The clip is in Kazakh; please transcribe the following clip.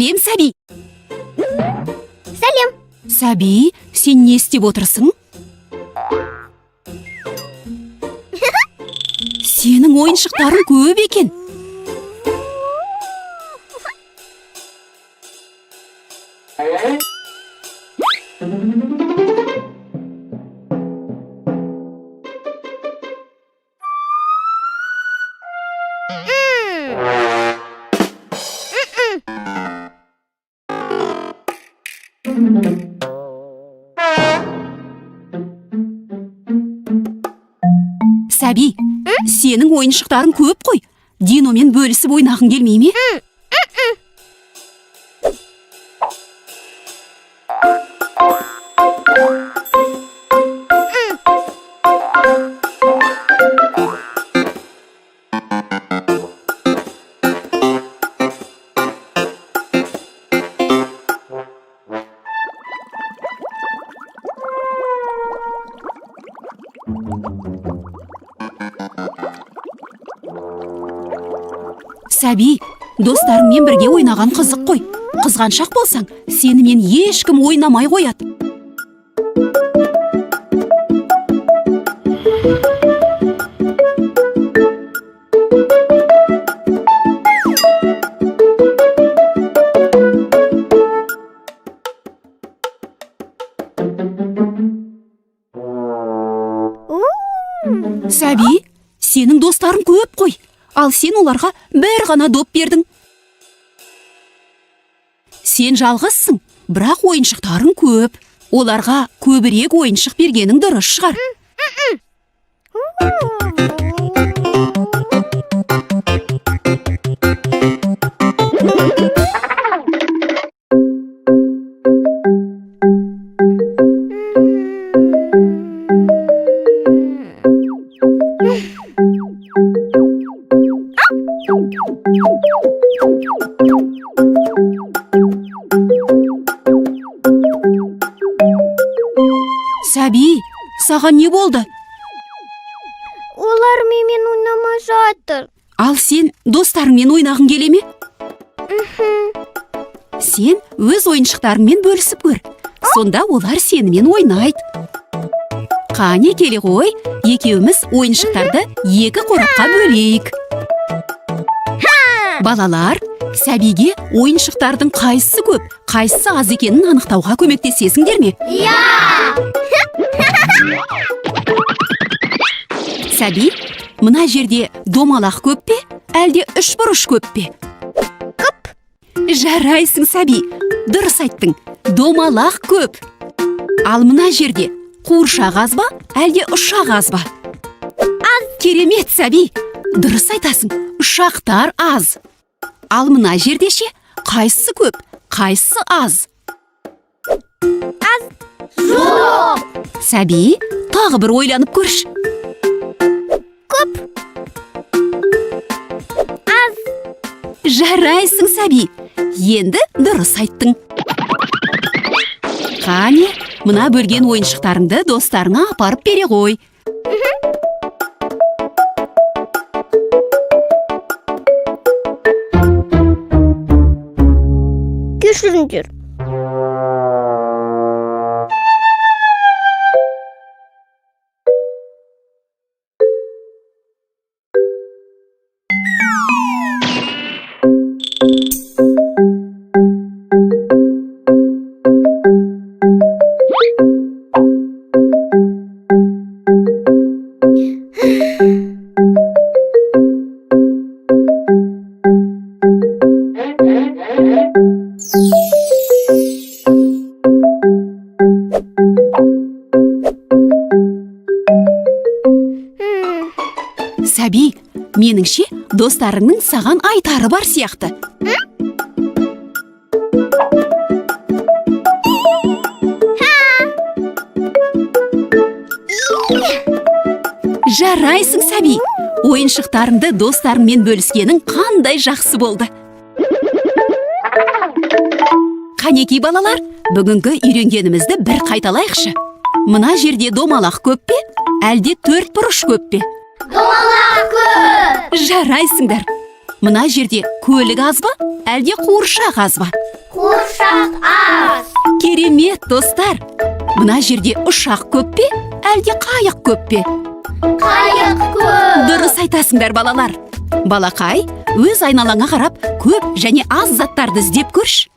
Сәлем, Сәби. Сәлем. Сәби, сен не істеп отырсың? Сенің ойыншықтарың көп екен. Сәби, сенің ойыншықтарың көп қой. Диномен бөлісіп ойнағың келмей ме? Сәби, достарыңмен бірге ойнаған қызық қой. Қызғаншақ болсаң, сенімен ешкім ойнамай қояды. Сәби, сенің достарың көп қой. Ал сен оларға бір ғана доп бердің. Сен жалғызсың, бірақ ойыншықтарың көп. Оларға көбірек ойыншық бергенің дұрыс шығар. Сәби, саған не болды? Олар менімен ойнамай жатыр. Ал сен достарыңмен ойнағың келе ме? Сен өз ойыншықтарыңмен бөлісіп көр. Сонда олар сенімен ойнайды. Қане, келе ғой, екеуміз ойыншықтарды екі қорапқа бөлейік. Балалар, Сәбиге ойыншықтардың қайсысы көп, қайсысы аз екенін анықтауға көмектесесіңдер ме? Иә! Сәби, мына жерде домалақ көп пе, әлде үшбұрыш көп пе? Көп. Жарайсың, Сәби, дұрыс айттың. Домалақ көп. Ал мына жерде қуыршақ аз ба, әлде ұшақ аз ба? Аз. Керемет, Сәби, дұрыс айтасың, ұшақтар аз. Ал мына жерде ше, қайсысы көп, қайсысы аз? Аз. Жоқ. Сәби, тағы бір ойланып көрші. Көп. Аз. Жарайсың, Сәби. Енді дұрыс айттың. Қане, мына бөлген ойыншықтарыңды достарыңа апарып бере ғой. Кешіріңдер. Сәби, меніңше, достарыңның саған айтары бар сияқты. Жарайсың, Сәби. Ойыншықтарыңды достарыңмен бөліскенің қандай жақсы болды. Қанекей, балалар, бүгінгі үйренгенімізді бір қайталайықшы. Мына жерде домалақ көп пе, әлде төрт бұрыш көп пе? Домалақ көп. Жарайсыңдар. Мына жерде көлік аз ба, әлде қуыршақ аз ба? Қуыршақ аз. Керемет, достар! Мына жерде ұшақ көп пе, әлде қайық көп пе? Қайық көп. Дұрыс айтасыңдар, балалар. Балақай, өз айналаңа қарап, көп және аз заттарды іздеп көрші.